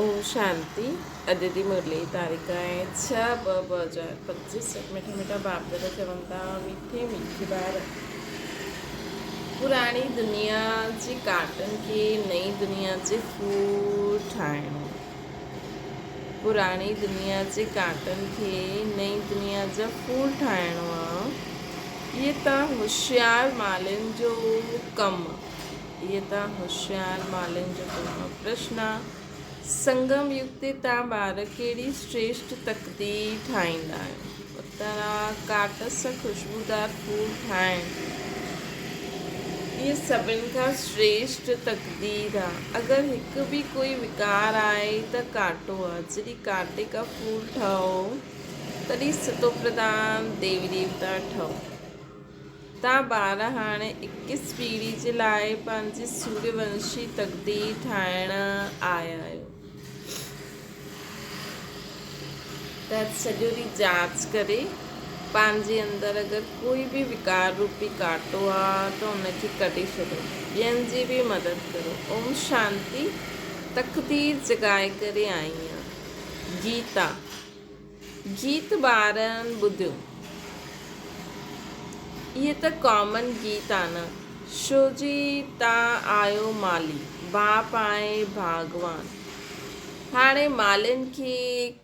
اوم شانتي اڄ جي مرلي جي تاريخ آهي ڇهه ٻه 2025 مٺا مٺا بابدر چون ٿا مٺي مٺي ٻار پراڻي دنيا جي ڪاٽن کي نئين دنيا جي ڦول ٺاهڻو پراڻي دنيا جي ڪاٽن کي نئين دنيا جا ڦول ٺاهڻو آ اهي ته هوشيار مالين جو ڪم اهي ته هوشيار مالين جو ڪم آ. پرشن، سنگم يگ تي توهان ٻار ڪهڙي شريشٽ تقدير ٺاهيندا آهيو؟ اتر، ڪاٽس سان خوشبودار ڦول ٺاهڻ. اهي سڀن کان شريشٽ تقدير آ. اگر هڪ به ڪوئي وڪار آهي ته ڪاٽو آ. جڏهن ڪاٽي کا ڦول ٺهو تڏهن ستوپرڌان ديوي ديوتا ٺهو. تان ٻار هاڻي اڪيس پيڙهي جي لاء پنهنجي سوريه ونشي تقدير ٺاهڻ آيا آهيو ته سڄو ڏينهن جاچ ڪري پنهنجي اندر اگر ڪوئي به وڪار روپي ڪاٽو آ ته ان کي ڪڍي ڇڏو ٻين جي به مدد ڪرو اوم شانتي تقدير جڳائي ڪري آئي آهيان گيتا گيت ٻارن ٻڌيو. اهي ته ڪامن گيت آ نه. شو جي تان آيو مالي، باپ آهي ڀاڳوان. هاڻي مالين کي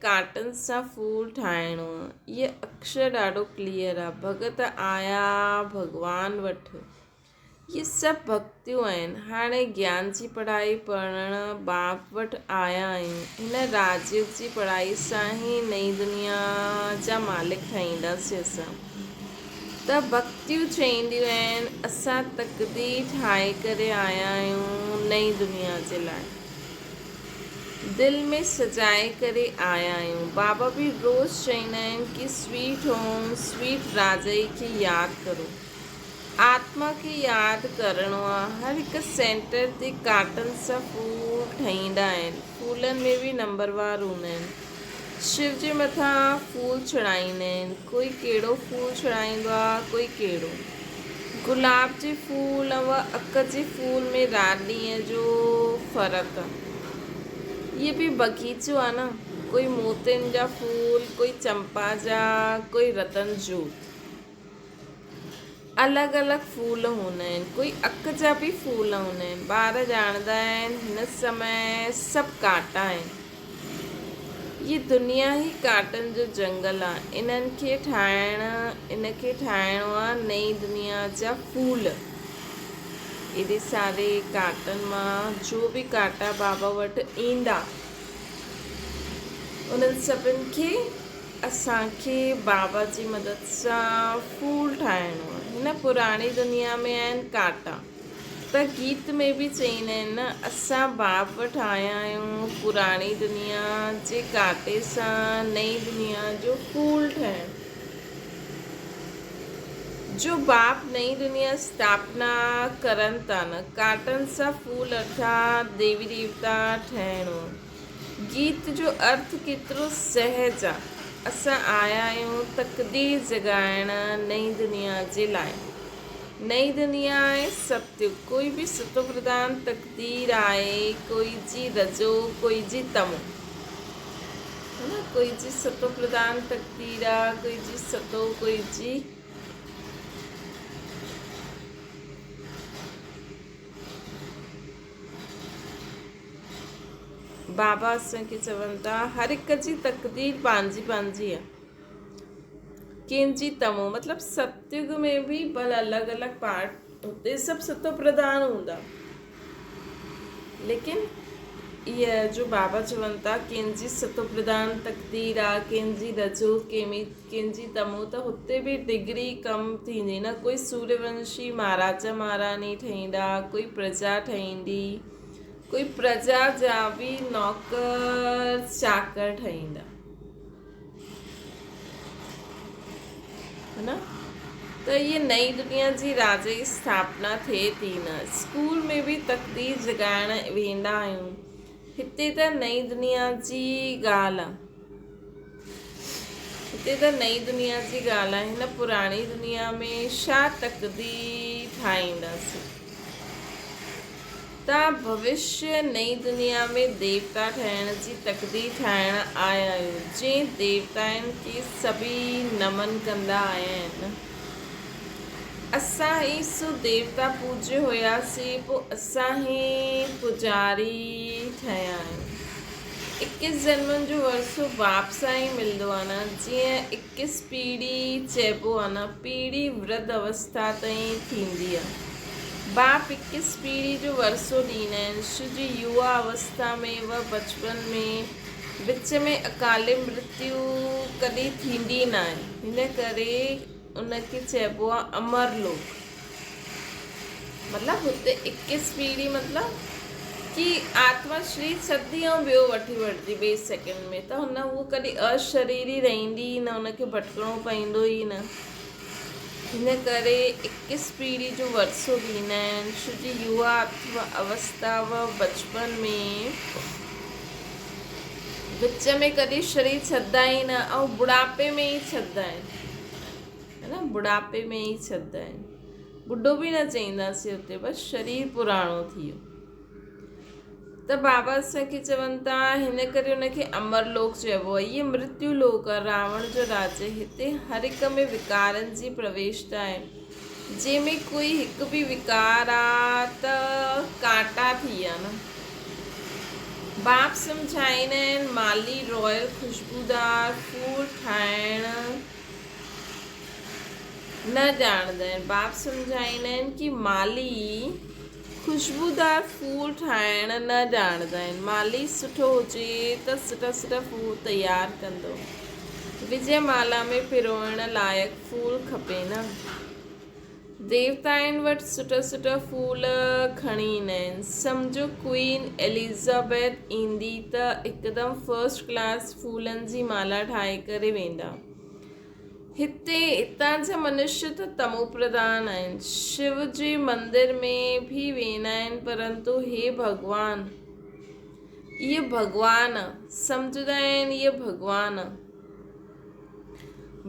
ڪاٽن سان ڦول ٺاهڻو آ. اهي اڪشر ڏاڍو ڪليئر آ. ڀڳت آيا ڀڳوان وٽ. اهي سڀ ڀڳتيون آهن. هاڻي گيان جي پڙهائي پڙهڻ باپ وٽ آيا آهيون. هن راجيوگ جي پڙهائي سان ئي نئين دنيا جا مالڪ ٺهينداسين. اسان ته ڀڳتيون چئينديون آهن. اسان تقدير ٺاهي ڪري آيا آهيون نئين دنيا جي لاء. دل ۾ سجائي ڪري آيا آهيون. بابا به روز چئيندا آهن ڪي سويٽ هوم، سويٽ راجائي کي ياد ڪرو. آتما کي ياد ڪرڻو آ. هر هڪ سينٽر تي ڪاٽن سان ڦول ٺهيندا آهن. ڦولن ۾ به نمبروار هوندا آهن. شو جي مٿان ڦول چڙهائيندا آهن. ڪوئي ڪهڙو ڦول چڙهائيندو آ، ڪوئي ڪهڙو. گلاب جي ڦول ۽ اڪ جي ڦول ۾ رات ڏينهن جو فرق آ. هيء به باغيچو آ نه. ڪوئي موتين جا ڦول، ڪوئي چمپا جا، ڪوئي رتن جوت. الڳ الڳ ڦول هوندا آهن. ڪوئي اک جا به ڦول هوندا آهن. ٻار ڄاڻندا آهن هن سمي سڀ ڪانٽا آهن. هي دنيا ئي ڪانٽن جو جنگل آهي. انهن کي ٺاهڻ ان کي ٺاهڻو آهي نئين دنيا جا ڦول. ايڏي ساري ڪانٽن مان جو به ڪانٽا بابا وٽ ايندا انهن سڀن کي اسان کي بابا جي مدد سان ڦول ٺاهڻو آهي. هن پراڻي دنيا ۾ آهن ڪانٽا ته گيت ۾ به چئيندا آهن نه اسان باپ وٽ آيا آهيون پراڻي دنيا جي ڪانٽي سان نئين دنيا جو ڦول ٺاهڻ. جو باپ نئين دنيا اسٿاپنا ڪرن ٿا نه ڪانٽن سان ڦول ارٿات ديوي ديوتا ٺاهڻو آهي. گيت جو ارٿ ڪيترو سهج آ. اسان آيا آهيون تقدير جڳائڻ نئين دنيا جي لاء. نئين دنيا آهي ستيگ. ڪوئي به ستوپرڌان تقدير آهي، ڪوئي جي رجو، ڪوئي جي تمو. ها نه ڪوئي جي ستوپرڌان تقدير آ، ڪوئي جي ستو، ڪوئي جي. بابا اسان کي چون ٿا هر هڪ جي تقدير پنهنجي پنهنجي آهي ڪنهن جي تمو مطلب ستيگ ۾ به ڀل الڳ الڳ پارٽ هتي سڀ ستو پرڌان هوندا ليڪن اها جو بابا چون ٿا ڪنهن جي ستو پرڌان تقدير آ ڪنهن جي رجو ڪنهن جي تمو ته هتي به ڊگري ڪم ٿيندي نه ڪوئي سوريه ونشي مهاراجا مهاراڻي ٺهيندا ڪوئي پرجا ٺهيندي ڪوئي پرجا جا به نوڪر چاڪر ٺهيندا نه ته اهي نئين دنيا جي راج جي اسٿاپنا ٿئي ٿي نه اسڪول ۾ به تقدير جڳائڻ ويندا آهيون هتي ته نئين دنيا جي ڳالهه آهي هتي ته نئين دنيا جي ڳالهه آهي هن پراڻي دنيا ۾ ڇا تقدير ٺاهينداسين. توهان ڀوشيه نئين دنيا ۾ ديوتا ٺهڻ جي تقدير ٺاهڻ آيا آهيو، جنهن ديوتائن کي سڀيئي نمن ڪندا آيا آهن. اسان ئي سو ديوتا پوڄي هياسين، پوء اسان ئي پوڄاري ٺهيا آهيون. اڪيس جنمن جو ورثو باپ سان ئي ملندو آهي نه، جيئن اڪيس پيڙهي چئبو آهي نه، پيڙهي ورڌ اوسٿا تائين ٿيندي آهي. باپ اڪيس پيڙهي جو ورثو ڏيندا آهن. شو جي يووا اوسٿا ۾ و بچپن ۾ وچ ۾ اڪالي مرتيو ڪڏهن ٿيندي ناهي. هن ڪري ان کي چئبو آهي امر لوڪ. مطلب هتي اڪيس پيڙهي مطلب ڪي آتما شرير ڇڏندي ۽ ٻيو وٺي وٺندي ٻئي سيڪنڊ ۾ ته هن هو ڪڏهن اشريري رهندي ئي نه ان کي ڀٽڪڻو پوندو ئي نه. هن ڪري اڪيس پيڙهي جو ورثو ڏيندا آهن. شو جي يووا اوستا و بچپن ۾ وچ ۾ ڪڏهن شرير ڇڏندا ئي نه ۽ بڙاپي ۾ ئي ڇڏندا آهن. ها نه بڙاپي ۾ ئي ڇڏندا آهن. ٻڍو به نه چئينداسين اتي بس شرير پراڻو ٿي ويو. ته بابا اسان کي چون ٿا هن ڪري ان کي امر لوڪ چئبو آهي. هيء مرتيو لوڪ آهي، راوڻ جو راڄ. هتي هر هڪ ۾ وڪارن جي پرويشتا آهي. جنهن ۾ ڪوئي هڪ به وڪار آ ته ڪانٽا ٿي ويا نه. باپ سمجهائيندا آهن مالي رائل خوشبودار ڦول ٺاهڻ نه ڄاڻندا آهن. باپ سمجهائيندا آهن ڪي مالي خوشبودار ڦول ٺاهڻ نه ڄاڻندا آهن. مالي سٺو هجي ته سٺا سٺا ڦول تيار ڪندو. وجي مالا ۾ پروئڻ لائق ڦول کپي نه. ديوتائن وٽ سٺا سٺا ڦول کڻي ايندا آهن. سمجهو ڪوئين ايليزابيٿ ايندي ته هڪدم فرسٽ ڪلاس ڦولن جي مالا ٺاهي ڪري ويندا. هتي هتان جا منشيه ته تمو پرڌان آهن. شو جي مندر ۾ به ويندا آهن پرنتو هي ڀڳوان، اهي ڀڳوان سمجهندا آهن اهي ڀڳوان.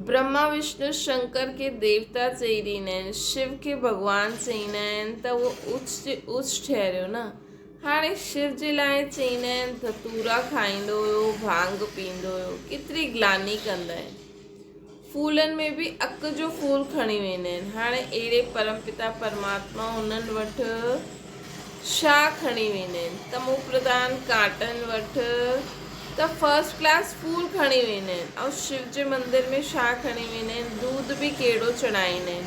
برهما وشنو شنڪر کي ديوتا چئي ڏيندا آهن، شو کي ڀڳوان چئيندا آهن ته اهو اوچ جي اوچ ٺهريو نه. هاڻي شو جي لاء چئيندا آهن ڌتورا کائيندو هيو، ڀانگ پيئندو هيو، ڪيتري گلاني ڪندا آهن. ڦولن ۾ به اڪ جو ڦول کڻي ويندا آهن. هاڻي اهڙي پرم پتا پرماتما انهن وٽ ڇا کڻي ويندا آهن؟ تمو پرڌان ڪانٽن وٽ ته فرسٽ ڪلاس ڦول کڻي ويندا آهن ۽ شو جي مندر ۾ ڇا کڻي ويندا آهن؟ دودھ به ڪهڙو چڙهائيندا آهن؟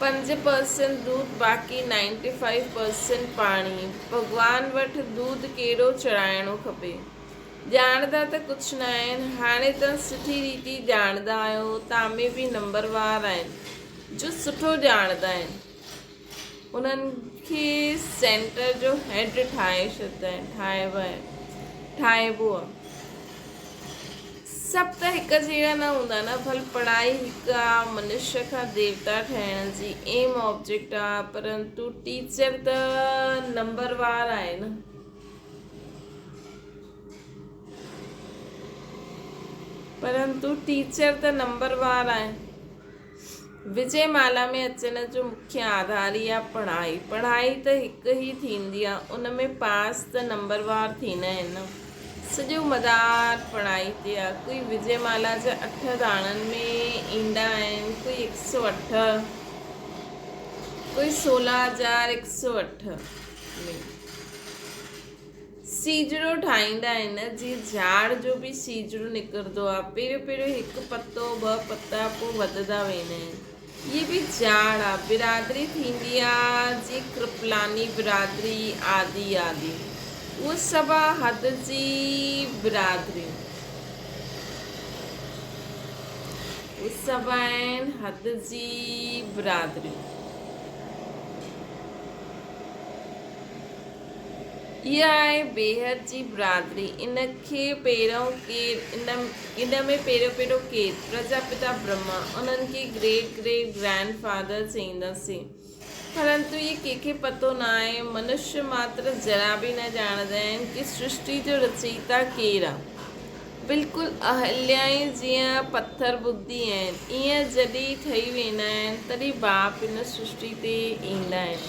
5% دودھ باقي نائنٽي فائيو پرسينٽ پاڻي. ڀڳوان وٽ دودھ ڪهڙو چڙهائڻو کپي؟ ڄاڻندا ته ڪجھ نه آهن. هاڻي توهان سٺي ريتي ڄاڻندا آهيو. توهان ۾ به نمبروار آهن جو سٺو ڄاڻندا آهن. انهن کي سينٽر جو هيڊ ٺاهي ڇڏندا آهن، ٺاهبا آهن، ٺاهبو آهي. سڀ ته هڪ جهڙا نه هوندا نه، ڀل پڙهائي هڪ آ، منشيه کان ديوتا ٺهڻ جي ايم آبجيڪٽ آ، پرنتو ٽيچر ته نمبروار آهي نه. پرنتو ٽيچر ته نمبروار آهي. وجي مالا ۾ اچڻ جو مکيه آڌار ئي آ پڙهائي. پڙهائي ته هڪ ئي ٿيندي آ، ان ۾ پاس ته نمبروار ٿيندا آهن نه. سڄو مدار پڙهائي تي آ. ڪوئي وجي مالا جا اٺ داڻن ۾ ايندا آهن، ڪوئي هڪ سو اٺ، ڪوئي 16008 ۾. سيجڙو ٺاهيندا آهن، جيئن جهاڙ جو به سيجڙو نڪرندو آهي، پهريون پهريون هڪ پتو، ٻه پتا، پوء وڌندا ويندا آهن. هيء به جهاڙ آهي. برادري ٿيندي آهي، جيئن ڪرپلاني برادري آدي آدي. اهو سڀ آهي حد جي برادريون. اهي سڀ آهن حد جي برادريون. اها آهي بيحد جي برادري. ان کي پهريون ڪير، ان ۾ پهريون پهريون ڪير؟ پرجاپتا برهما. انهن کي گريٽ گريٽ گرينڊ فادر چئينداسين. پرنتو اهي ڪنهن کي پتو نه آهي. منشيه ماتر ذرا به نه ڄاڻندا آهن ڪي سرشٽي جو رچئيتا ڪير آهي. بلڪل اهليائين جيئن پٿر ٻڌي آهن. ايئن جڏهن ٺهي ويندا آهن تڏهن باپ ان سرشٽي تي ايندا آهن.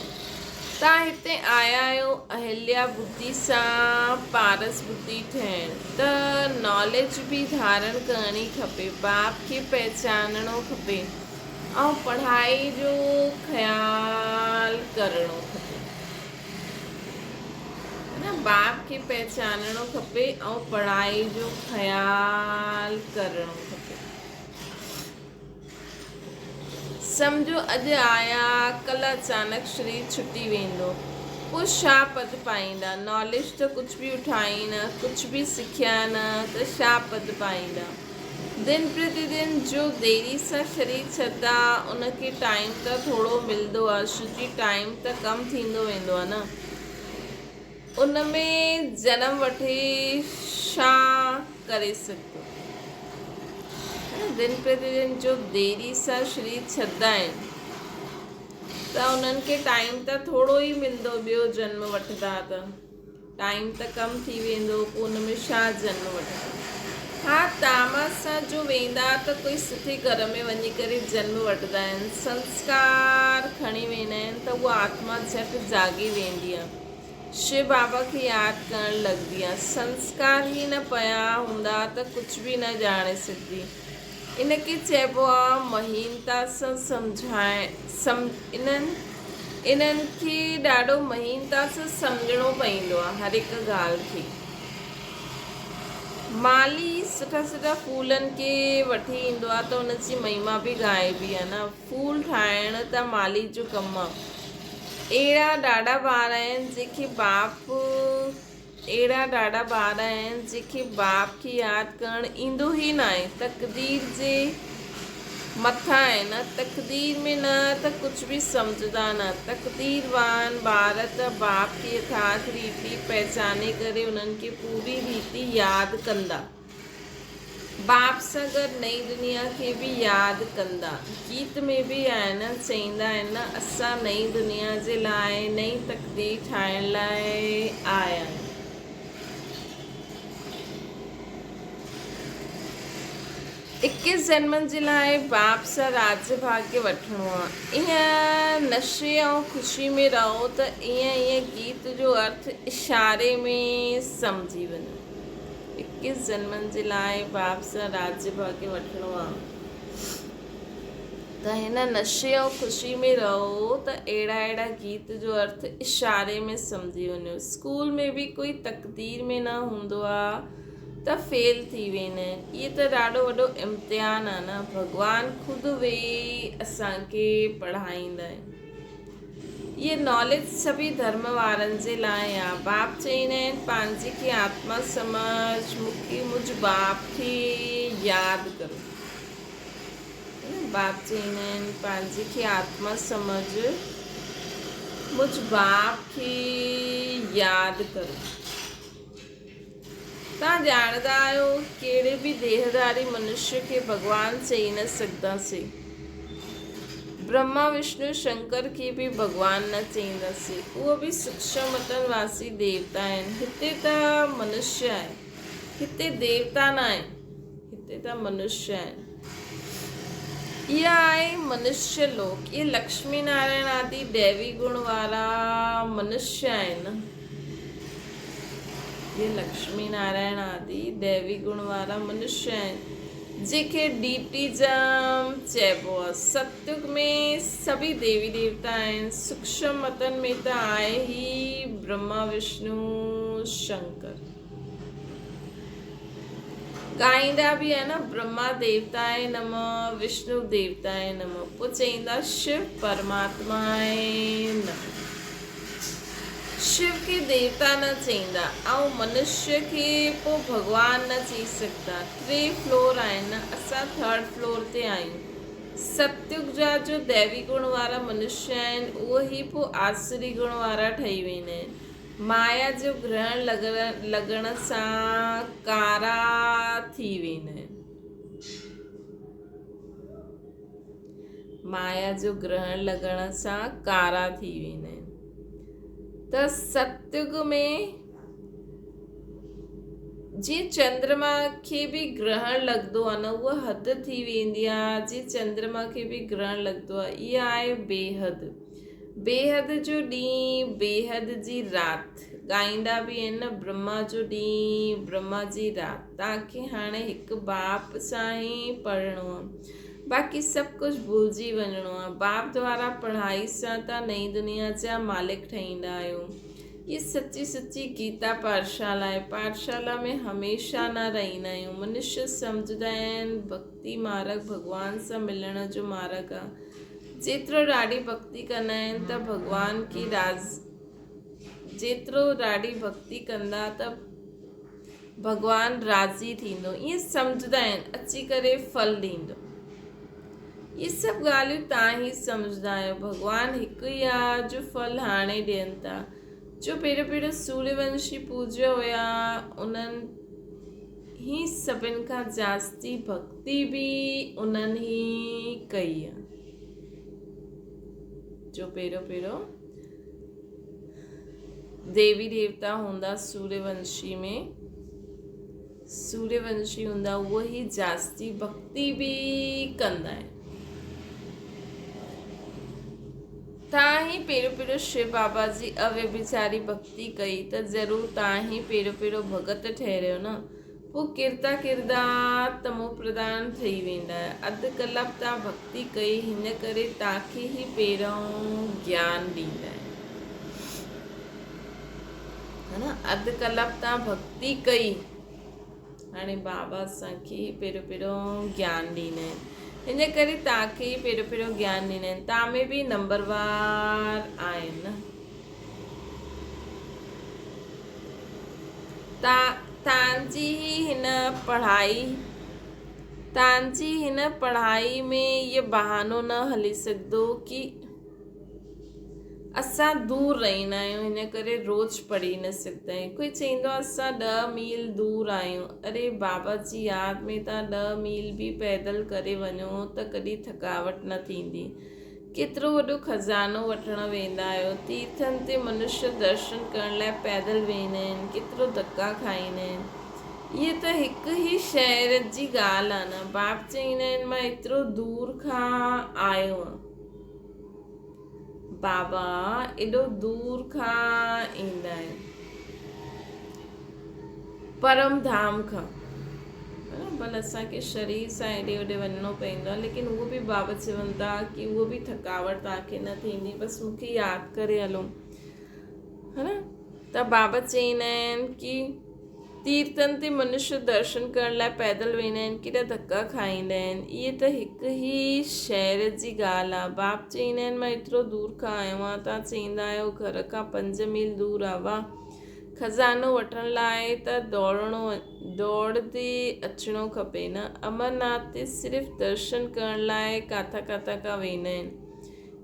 توهان هتي آيا آهيو اهليا ٻڌي سان پارس ٻڌي ٺهڻ ته ناليج به ڌارڻ ڪرڻي کپي، باپ کي پهچانڻو کپي ۽ پڙهائي جو خيال ڪرڻو کپي. نه باپ کي پهچانڻو کپي ۽ پڙهائي جو خيال ڪرڻو کپي. سمجهو اڄ آيا، ڪلهه اچانڪ شرير ڇٽي ويندو، پوء ڇا پد پائيندا؟ ناليج ته ڪجهه به اٺائي نه، ڪجهه به سکيا نه ته ڇا پد پائيندا؟ دن پرتي دن جو ديري سان شرير ڇڏدا، ان کي ٽائيم ته ٿورو ملندو آ، ڇو ٽائيم ته ڪم ٿيندو ويندو آ نه. ان ۾ جنم وٺي ڇا ڪري سگهبو؟ دن پرتي دن جو ديري سان شرير ڇڏدا آهن ته انهن کي ٽائيم ته ٿورو ئي ملندو، ٻيو جنم وٺندا ته ٽائيم ته ڪم ٿي ويندو، پوء ان ۾ ڇا جنم وٺندا؟ ها تاما سان جو ويندا ته ڪوئي سٺي گهر ۾ وڃي ڪري جنم وٺندا آهن، سنسڪار کڻي ويندا آهن ته اها آتما جهٽ جاڳي ويندي آهي. شو بابا کي ياد ڪرڻ لڳندي آ. سنسڪار ئي نه پيا هوندا ته ڪجهه به نه ڄاڻي سگهبي. ان کي چئبو آ مهينتا سان سمجهائڻ انهن انهن کي ڏاڍو مهينتا سان سمجهڻو پئيندو آ هر هڪ ڳالهه کي. مالي سٺا سٺا ڦولن کي وٺي ايندو آ ته ان جي مهما به ڳائبي آ نه. ڦول ٺاهڻ ته مالي جو ڪم آ. اهڙا ڏاڍا ٻار آهن جيڪي باپ اهڙا ڏاڍا ٻار آهن جيڪي باپ کي ياد ڪرڻ ايندو ئي ناهي تقدير جي مٿان آهي نه تقدير ۾ نه ته ڪجهه به سمجهندا نه تقديروان ٻار ته باپ کي يٿارٿ ريتي پهچاني ڪري انهن کي پوري ريتي ياد ڪندا. باپ سان گڏ نئين دنيا کي به ياد ڪندا. گيت ۾ به آهن، چئيندا آهن نه اسان نئين دنيا جي لاء نئين تقدير ٺاهڻ لاء آيا آهيون. اڪيس جنمن جي لاء باپ سان راڄ ڀاڳ وٺڻو آ. ايئن نشي ۽ خوشي ۾ رهو ته ايئن ايئن گيت جو ارٿ اشاري ۾ سمجهي وڃو. اڪيس جنمن جي لاء باپ سان راڄ ڀاڳ وٺڻو آ ته هن نشي ۽ خوشي ۾ رهو ته اهڙا اهڙا گيت جو ارٿ اشاري ۾ سمجهي وڃو. اسڪول ۾ به ڪوئي تقدير ۾ نه هوندو آ ته فيل ٿي ويندا آهن. اهي ته ڏاڍو وڏو امتحان آ نه. ڀڳوان خود ويهي اسان کي پڙهائيندا آهن. اهي ناليج سڀئي ڌرم وارن جي لاء آ. باپ چئيندا آهن پنهنجي کي آتما سمجھ، مون کي مجھ باپ کي ياد ڪرو. باپ چئيندا آهن پنهنجي کي آتما سمجھ، مجھ باپ کي ياد ڪرو. توهان ڄاڻندا آهيو ڪهڙي به ديهڌاري منشيه کي ڀڳوان چئي نه سگهنداسين. برهما وشنو شنڪر کي به ڀڳوان نه چئينداسين. اهي به سوڪشم وطن واسي ديوتا آهن. هتي ته منشيه آهن. هتي ديوتا نه آهن. هتي ته منشيه آهن. اها آهي منشيه لوڪ. اهي لڪشمي نارائڻ آدي ديوي گڻ وارا منشيه آهن. اهي لڪشمي نارائڻ آدي ديوي گڻ وارا منشيه آهن، جن کي ڊيٽيزم چئبو آهي. ستيگ ۾ سڀئي ديوي ديوتا آهن. سوڪشم وطن ۾ ته آهي ئي برهما وشنو شنڪر. ڳائيندا به آهن نه برهما ديوتاء نمه وشنو ديوتاء نمه پوء چئيندا شو پرماتماء نمه. شو کي ديوتا نه چئيندا ۽ منشيه کي پوء ڀڳوان نه چئي سگهندا. ٽي فلور آهن نه اسان ٿرڊ فلور تي آهيون. ستيگ جا جو ديوي گڻ وارا منشيه آهن اهي ئي پوء آسري گڻ وارا ٺهي ويندا آهن. مايا جو گرهڻ لڳڻ سان ڪارا ٿي ويندا آهن. مايا جو گرهڻ لڳڻ سان ڪارا ٿي ويندا آهن ته ستيگ ۾ جيئن چندرما کي به گرهڻ لڳندو آهي نه اها حد ٿي ويندي آهي جيئن چندرما کي به گرهڻ لڳندو آهي اها آهي بيحد. بيحد جو ڏينهن بيحد جي رات ڳائيندا به آهن نه برهما جو ڏينهن برهما جي رات توهان کي هاڻي هڪ باپ سان ئي پڙهڻو آهي باقي سڀ ڪجهه ڀلجي وڃڻو آهي باپ دوارا پڙهائي سان توهان نئين دنيا جا مالڪ ٺهيندا آهيو هي سچي سچي گيتا پاٺشالا آهي پاٺشالا ۾ هميشه نه رهيندا آهيون منشيه سمجهندا آهن ڀڳتي مارگ ڀڳوان سان ملڻ جو مارگ آهي جيترو ڏاڍي ڀڳتي ڪندا آهن ته ڀڳوان کي راض جيترو ڏاڍي ڀڳتي ڪندا ته ڀڳوان راضي ٿيندو ائين سمجهندا آهن اچي ڪري ڦل ڏيندو اهي سڀ ڳالهيون توهان ئي سمجهندا آهيو ڀڳوان هڪ ئي آ جو ڦل هاڻي ڏين ٿا جو پهريون پهريون سوريه ونشي پوڄيا هيا انهن هي سڀن کان جاستي ڀڳتي به انهن ئي ڪئي آ جو پهريون پهريون ديوي ديوتا هوندا سوريه ونشي ۾ سوريه ونشي هوندا اهي ئي جاستي ڀڳتي به ڪندا آهن. تان ئي پهريون پهريون شو بابا جي اويڀچاري ڀڳتي ڪئي ته ضرور تان ئي پهريون پهريون ڀڳت ٺهريو نه پوء ڪرتا ڪردا تمو پرڌان ٺهي ويندا. اڌ ڪلاڪ تان ڀڳتي ڪئي هن ڪري تان کي ئي پهريون گيان ڏيندا آهن. ها نه اڌ ڪلاڪ تان ڀڳتي ڪئي هاڻي بابا اسان کي پهريون پهريون گيان ڏيندا آهن ان ڪري توهان کي پهريون پهريون گيان ڏيندا آهن توهان ۾ به نمبر وار آهن توهان جي هن پڙهائي توهان جي هن پڙهائي ۾ اهو بهانو نه هلي سگهندو ڪي اسان دور رهندا آهيون ان ڪري روز پڙهي نه سگهندا آهيون ڪوئي چئيندو آهي اسان ڏهه ميل دور آهيون اري بابا جي ياد ۾ تان ڏهه ميل به پيدل ڪري وڃو ته ڪڏهن ٿڪاوٽ نه ٿيندي ڪيترو وڏو خزانو وٺڻ ويندا آهيو تيرٿن تي منشيه درشن ڪرڻ لاء پيدل ويندا آهن ڪيترو ڌڪا کائيندا آهن اهي ته هڪ ئي شهر جي ڳالهه آهي نه باپ چئيندا آهن مان ايترو دور کان آيو آهيان بابا ايڏو دور کان ايندا آهن پرم ڌام کان ڀل اسان کي شرير سان ايڏي اوڏي وڃڻو پوندو آهي ليڪن اهو به بابا چون ٿا ڪي اهو به ٿڪاوٽ توهان کي نه ٿيندي بس مون کي ياد ڪري هلو ها نه ته بابا چوندا آهن ڪي تيرٿن تي منشيه درشن ڪرڻ لاء پيدل ويندا آهن، ڪيڏا ڌڪا کائيندا آهن. اهي ته هڪ ئي شهر جي ڳالهه آ. باپ چئيندا آهن، مان ايترو دور کان آيو آهيان، توهان چئيندا آهيو گهر کان پنج ميل دور آ. واهه! خزانو وٺڻ لاء ته ڊوڙڻو ڊوڙندي اچڻو کپي نه. امرناٿ تي صرف درشن ڪرڻ لاء ڪاٿان ڪاٿان کان ويندا آهن.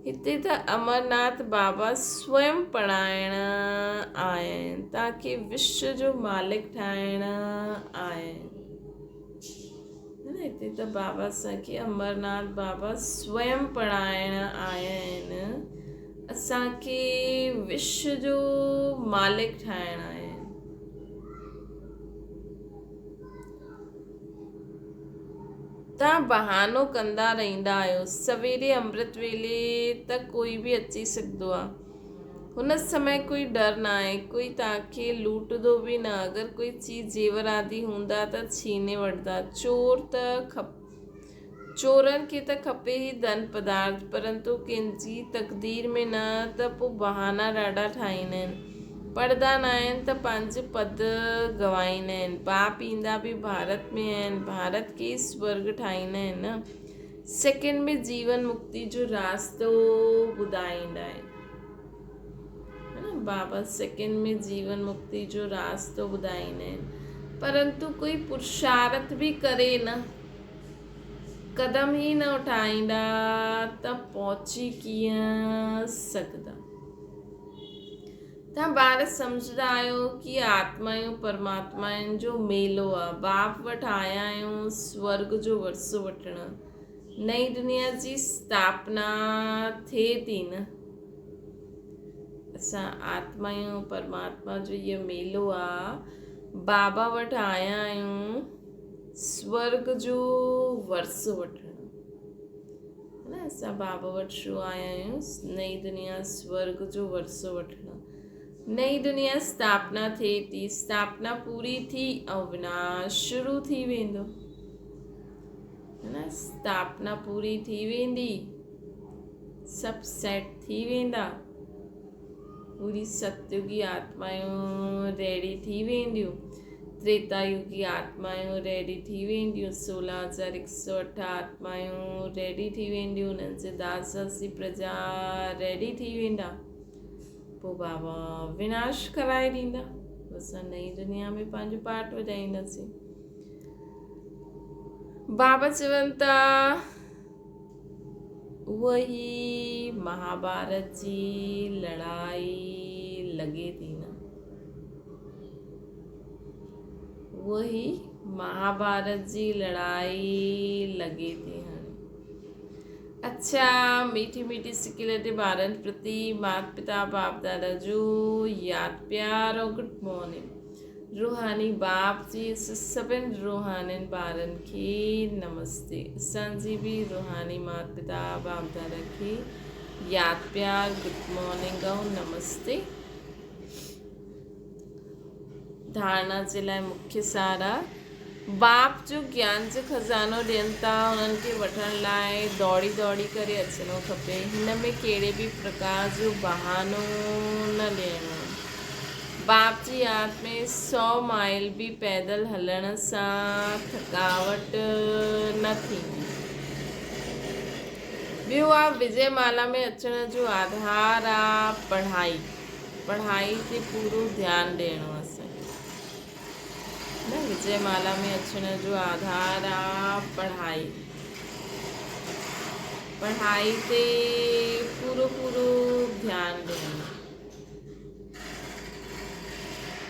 هتي ته امرناٿ بابا سوئم پڙهائڻ آيا آهن، توهان کي وشو جو مالڪ ٺاهڻ آيا آهن. هتي ته بابا اسان کي امرناٿ بابا سوئم پڙهائڻ آيا آهن، اسان کي وشو جو مالڪ ٺاهڻ آيا آهن. توهان بهانو ڪندا رهندا آهيو. سويري امرت ويلي ته ڪوئي به اچي سگهندو آهي. هن سمي ڪوئي ڊر ناهي. ڪوئي توهان کي لوٽندو به نه. اگر ڪوئي چيز زيور آدي هوندا ته ڇيني وٺندا. چور ته چورن کي ته کپي ئي ڌن پدارٿ، پرنتو ڪنهن جي تقدير ۾ نه ته پوء بهانا ڏاڍا ٺاهيندا آهن. پڙهندا ناهن ته پنهنجو پد گنوائيندا آهن. باپ ايندا به ڀارت ۾ آهن، ڀارت کي ئي سورڳ ٺاهيندا آهن نه. سيڪنڊ ۾ جيون مڪتي جو راستو ٻڌائيندا آهن. بابا سيڪنڊ ۾ جيون مڪتي جو راستو ٻڌائيندا آهن. پرنتو ڪوئي پرشارٿ به ڪري نه. قدم ئي نه اٺائيندا ته پهچي ڪيئن سگهندا؟ توهان ٻار سمجهندا آهيو ڪي آتمائون پرماتمائن جو ميلو آ، باپ وٽ آيا آهيون سورڳ جو ورثو وٺڻ، نئين دنيا جي اسٿاپنا ٿئي ٿي نه؟ اسان آتمائون پرماتما جو اهو ميلو آ، بابا وٽ آيا آهيون سورڳ جو ورثو وٺڻ. نه اسان بابا وٽ ڇو آيا آهيون؟ نئين دنيا سورڳ جو ورثو وٺڻ. نئين دنيا اسٿاپنا ٿئي ٿي، اسٿاپنا پوري ٿي ۽ وناش شروع ٿي ويندو. نه اسٿاپنا پوري ٿي ويندي، سڀ سيٽ ٿي ويندا، پوري ستيوگي آتمائون ريڊي ٿي وينديون، تريتا يوگي آتمائون ريڊي ٿي وينديون، 16108 آتمائون ريڊي ٿي وينديون، انهن جي داس داسي پرجا ريڊي ٿي ويندا، پوء بابا وناش ڪرائي ڏيندا، اسان نئين دنيا ۾ پنهنجو پارٽ وڄائينداسين. بابا چون ٿا اها ئي مهاڀارت جي لڙائي لڳي ٿي نه. اها ئي مهاڀارت جي لڙائي لڳي ٿي هاڻي. اڇا ميٺي ميٺي سڪيلڌي ٻارن پرتي مات پتا باپ دادا جو ياد پيار ۽ گڊ مارننگ. روحاني باپ جي سڀن روحانين ٻارن کي نمستي. اسان جي به روحاني مات پتا باپ دادا کي ياد پيار گڊ مارننگ ۽ نمستي. ڌارڻا جي لاء مکيه سارا باپ جو گيان جو خزانو ڏين ٿا انهن کي وٺڻ لاء ڊوڙي ڊوڙي ڪري اچڻو کپي. هن ۾ ڪهڙي به پرڪار جو بهانو نه ڏيڻو. باپ جي ياد ۾ سئو مائل به پيدل هلڻ سان ٿڪاوٽ نه ٿيندي. ٻيو آ وجي مالا ۾ اچڻ جو آڌار آ پڙهائي. پڙهائي تي پورو ڌيان ڏيڻو اسان کي. نه وجي مالا ۾ اچڻ جو آڌار آ پڙهائي. پڙهائي تي پورو پورو ڌيان ڏيڻو.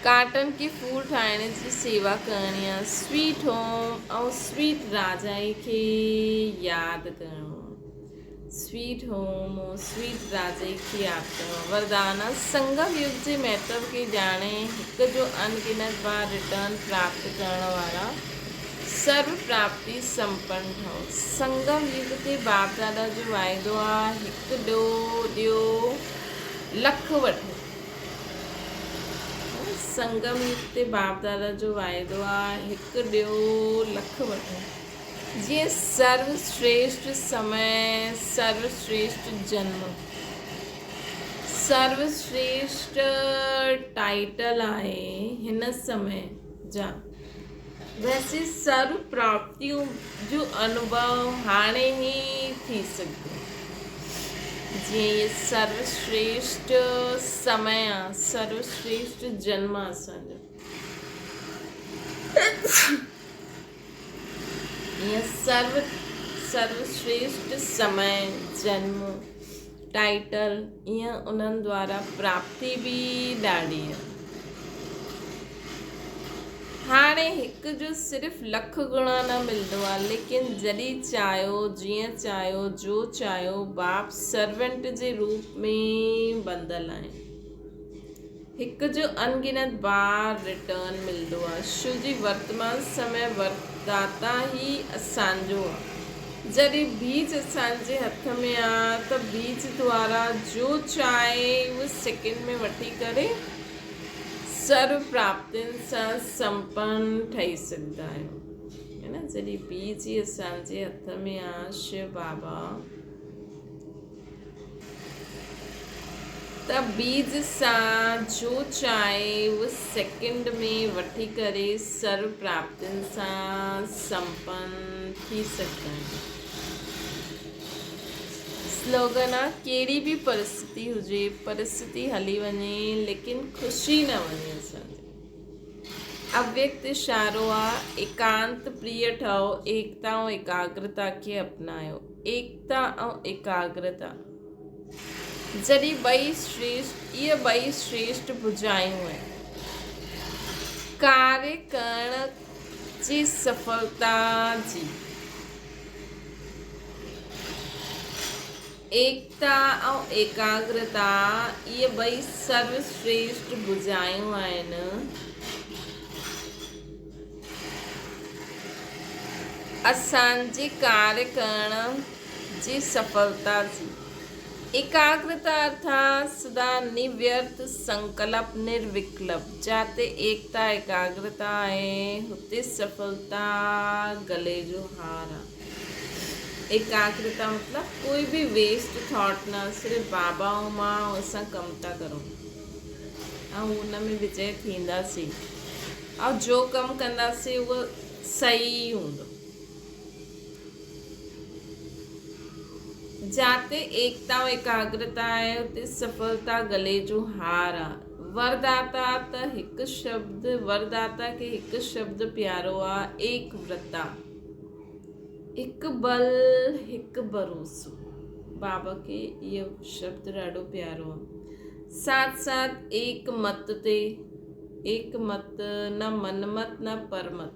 ڪاٽن کي ڦول ٺاهڻ جي سيوا ڪرڻي آ. سويٽ هوم ۽ سويٽ راجائي کي ياد ڪرڻو آ. سويٽ هوم ۽ سويٽ راجائي کي ياد ڪرڻو آ. وردان آ. سنگم يگ جي مهتو کي ڄاڻي هڪ جو ان گنت بار ريٽرن پراپت ڪرڻ وارا سرو پراپتي سمپن ٺهو. سنگم يگ تي باپ دادا جو واعدو آ هڪ ڏو ڏيو لک وٺو. سنگم يگ تي باپ دادا جو واعدو آ هڪ ڏيو لک وٺو. جيئن سرو شريشٽ سمي، سرو شريشٽ جنم، سرو شريشٽ ٽائيٽل آهي هن سمي جا. ويسي سرو پراپتيون جو انوڀو هاڻي ئي ٿي سگهندو. جيئن هي سرو شريشٽ سمي آ، سرو شريشٽ جنم آ اسان جو. ائين سرو سرو شريشٽ سمي، جنم، ٽائيٽل ائين انهن دوارا پراپتي به ڏاڍي آ. هاڻي هڪ جو صرف لک گڻا نه ملندو آ ليڪن جڏهن چاهيو، جيئن چاهيو، جو چاهيو باپ سرونٽ جي روپ ۾ ٻڌل آهن. هڪ جو انگنت بار ريٽرن ملندو آ. شو جي ورتمان سمي ورتداتا ئي اسان جو آ. جڏهن بيج اسان جي هٿ ۾ آ ته بيج دوارا جو چاهي اهو سيڪنڊ ۾ وٺي ڪري سرو پراپتين سان سمپن ٺهي سگهندا آهيون. هي نه جڏهن بيج ئي اسان جي هٿ ۾ آ شو بابا ته بيج سان جو چاهي اهو سيڪنڊ ۾ وٺي ڪري سرو پراپتين سان سمپن ٿي سگهندا آهيون. سلوگن آ ڪهڙي به پرستتي هجي پرستتي هلي وڃي ليڪن خوشي نه وڃي اسان جي. اويڪت اشارو آ ايڪانت پريه ٺهو ايڪتا ۽ ايڪاگرتا کي اپنايو ايڪتا ۽ ايڪاگرتا جڏهن ٻئي شريشٽ اهي ٻئي شريشٽ ڀجايون آهن ڪاري ڪرڻ جي سڦلتا جي. ايڪتا ۽ ايڪاگرتا اهي ٻئي سرو شريشٽ ڀجايون آهن. اسان جي ڪاري ڪرڻ جي سڦلتا جي. ايڪاگرتا ارٿات سدا نويرٿ سنڪلپ نروڪلپ. جاتي ايڪتا ايڪاگرتا آهي هتي سڦلتا گلي جو هار آ. ايڪاگرتا مطلب ڪوئي به ويسٽ ٿاٽ نه، صرف بابا ۽ مان ۽ اسان ڪم ٿا ڪرون ۽ ان ۾ وجئه ٿينداسين ۽ جو ڪم ڪنداسين اهو صحيح ئي هوندو. جاتي ايڪتا ۽ ايڪاگرتا آهي اتي سڦلتا گلي جو هار آ. ورداتا ته هڪ شبد ورداتا کي هڪ شبد پيارو آ ايڪ ورتا. هڪ بل هڪ ڀروسو. بابا کي اهو شبد ڏاڍو پيارو آ. ساٿ ساٿ ايڪ مت تي ايڪ مت نه من مت نه پر مت.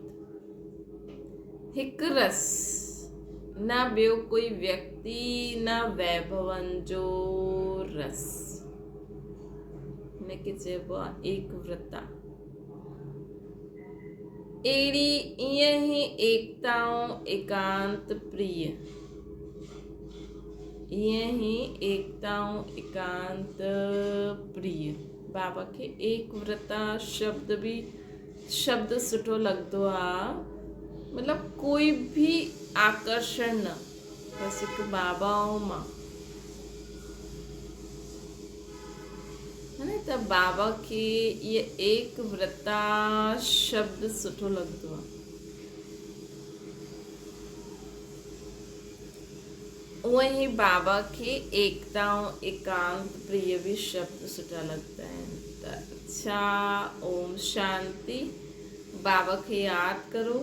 هڪ رس، نه ٻيو ڪوئي ويڪتي نه ويڀون جو رس. هن کي چئبو آهي ايڪ ورتا. اهڙي ائين ئي ايڪتا ۽ ايڪانت پريه. ائين ئي ايڪتا ۽ ايڪانت پريه. بابا کي ايڪ ورتا شبد به شبد سٺو لڳندو آ مطلب ڪوئي به آڪرشڻ نه بس هڪ بابا ۽ مان ها ته بابا کي اهي ايڪ ورتا شبد سٺو لڳندو آ. اونئن ئي بابا کي ايڪتا ۽ ايڪانت پريه به شبد سٺا لڳندا آهن ته اڇا اوم شانتي بابا کي ياد ڪرو.